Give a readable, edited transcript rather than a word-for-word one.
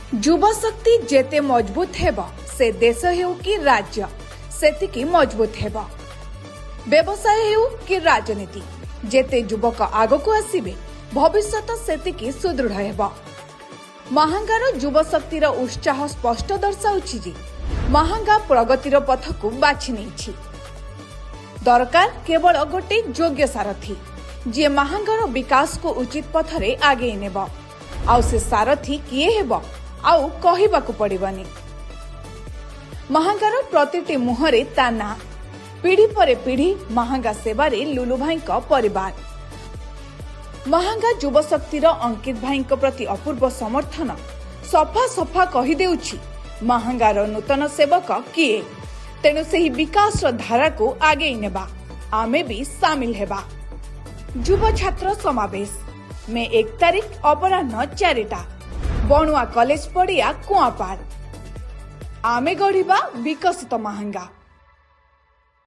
ଯୁବଶକ୍ତି ଯେତେ ମଜବୁତ ହେବ, ସେ ଦେଶ ହେଉ କି ରାଜ୍ୟ, ସେତିକି ମଜବୁତ ହେବ। ବ୍ୟବସାୟ ହେଉ କି ରାଜନୀତି, ଯେତେ ଯୁବକ ଆଗକୁ ଆସିବେ, ଭବିଷ୍ୟତ ସେତିକି ସୁଦୃଢ଼ ହେବ। ମାହାଙ୍ଗାର ଯୁବଶକ୍ତିର ଉତ୍ସାହ ସ୍ପଷ୍ଟ ଦର୍ଶାଉଛି ଯେ ମାହାଙ୍ଗା ପ୍ରଗତିର ପଥକୁ ବାଛି ନେଇଛି। ଦରକାର କେବଳ ଗୋଟେ ଯୋଗ୍ୟ ସାରଥୀ, ଯିଏ ମାହାଙ୍ଗାର ବିକାଶକୁ ଉଚିତ ପଥରେ ଆଗେଇ ନେବ। ଆଉ ସେ ସାରଥୀ କିଏ ହେବ, ଆଉ କହିବାକୁ ପଡ଼ିବନି। ମାହାଙ୍ଗାର ପ୍ରତିଟି ମୁହଁରେ ତା ନାଁ। ପିଢ଼ି ପରେ ପିଢ଼ି ମାହାଙ୍ଗା ସେବାରେ ଲୁଲୁ ଭାଇଙ୍କ ପରିବାର। ମାହାଙ୍ଗା ଯୁବଶକ୍ତିର ଅଙ୍କିତ ଭାଇଙ୍କ ପ୍ରତି ଅପୂର୍ବ ସମର୍ଥନ ସଫା ସଫା କହିଦେଉଛି ମାହାଙ୍ଗାର ନୂତନ ସେବକ କିଏ। ତେଣୁ ସେହି ବିକାଶର ଧାରାକୁ ଆଗେଇ ନେବା, ଆମେ ବି ସାମିଲ ହେବା। ଯୁବ ଛାତ୍ର ସମାବେଶ, ମେ 1 ତାରିଖ, ଅପରାହ୍ନ 4ଟା, ବଣୁଆ କଲେଜ ପଡ଼ିଆ, କୁଆଁପାଳ। ଆମେ ଗଢ଼ିବା ବିକଶିତ ମାହାଙ୍ଗା।